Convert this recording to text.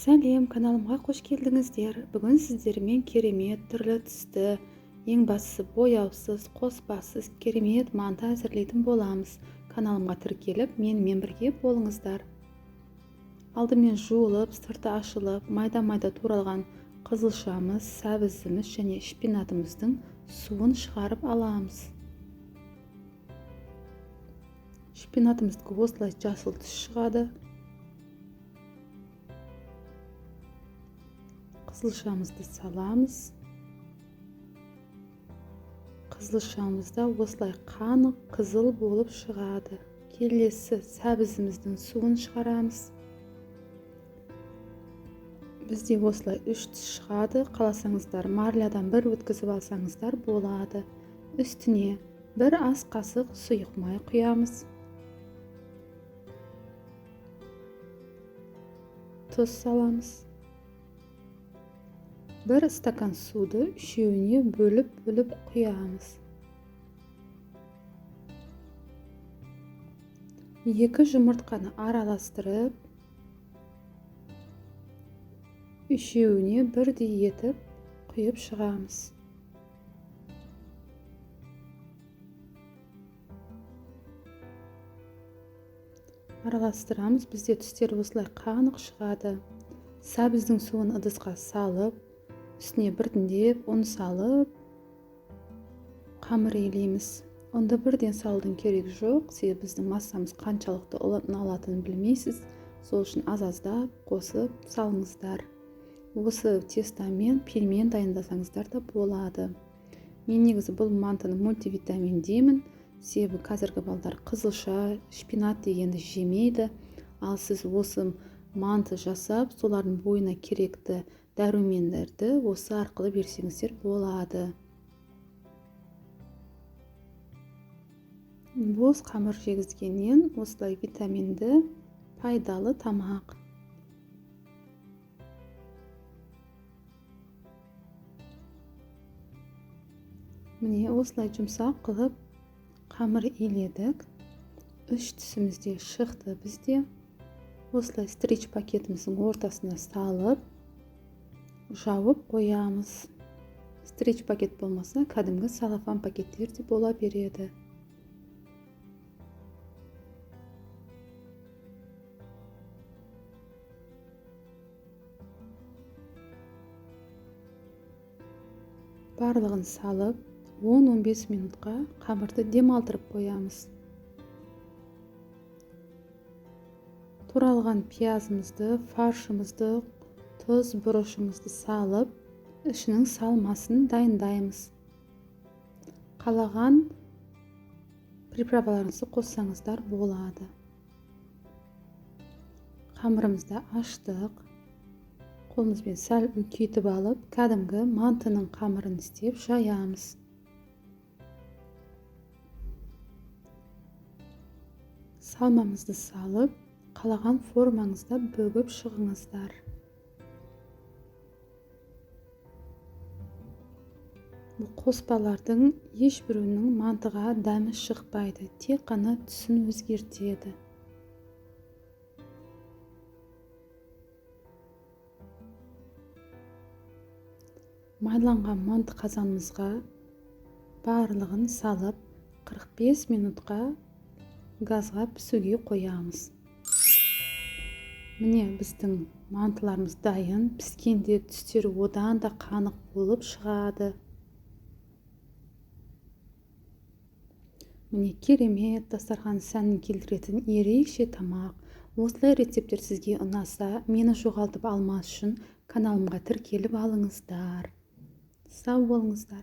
Сәлем, каналымға қош келдіңіздер. Бүгін сіздермен керемет түрлі түсті, ең бастысы бояусыз, қоспасыз керемет манты әзірлейтін боламыз. Каналымға тіркеліп, менімен бірге болыңыздар. Алдымен жуылып, сырты ашылып, майда-майда туралған қызылшамыз, сәбізіміз және шпинатымыздың суын шығарып аламыз. Шпинатымыздікі осылай жасыл түс шығады. Қызылшамызды саламыз. Қызылшамыз да осылай қанық қызыл болып шығады. Келесі сәбізіміздің суын шығарамыз. Бізде осылай 3 түс шығады. Қаласаңыздар марлядан бір өткізіп алсаңыздар болады. Үстіне бір ас қасық сұйық май құямыз. Тұз саламыз. Бір стакан суды үшеуіне бөліп-бөліп құямыз. 2 жұмыртқаны араластырып, үшеуіне бірдей етіп құйып шығамыз. Араластырамыз. Бізде түстер осылай қанық шығады. Сәбіздің суын ыдысқа салып, үстіне біртіндеп ұн салып, қамыр илейміз. Ұнды бірден салудың керегі жоқ, себебі біздің массамыз қаншалықты ұн алатынын білмейсіз. Сол үшін аз-аздап қосып салыңыздар. Осы тестамен пельмен дайындасаңыздар да болады. Мен негізі бұл мантыны мультивитамин деймін, себебі қазіргі балдар қызылша, шпинат дегенді жемейді. Ал сіз осы манты жасап, солардың бойына керекті дәрумендерді осы арқылы берсеңіздер болады. Бос қамыр жегізгеннен осылай витаминді, пайдалы тамақ. Міне осылай жұмсақ қылып қамыр иледік. 3 түсіміз де шықты бізде. Осылай стрейч пакетіміздің ортасына салып, жауып қоямыз. Стрейч пакет болмаса, кәдімгі салафан пакеттер де бола береді. Барлығын салып, 10-15 минутқа қамырды демалдырып қоямыз. Туралған пиязымызды, фаршымызды, тұз, бұрышымызды салып, ішінің салмасын дайындаймыз. Қалаған приправаларыңызды қоссаңыздар болады. Қамырымызды аштық. Қолымызбен сәл үлкейтіп алып, кәдімгі мантының қамырын істеп жаямыз. Салмамызды салып, қалаған формаңызда бүгіп шығыңыздар. Бұл қоспалардың ешбіреуінің мантыға дәмі шықпайды, тек қана түсін өзгертеді. Майланған манты қазанымызға барлығын салып, 45 минутқа газға пісуге қоямыз. Міне біздің мантыларымыз дайын. Піскенде түстері одан да қанық болып шығады. Міне керемет дастархан сәнін келтіретін ерекше тамақ. Осылай рецепттер сізге ұнаса, мені жоғалтып алмас үшін каналымға тіркеліп алыңыздар. Сау болыңыздар.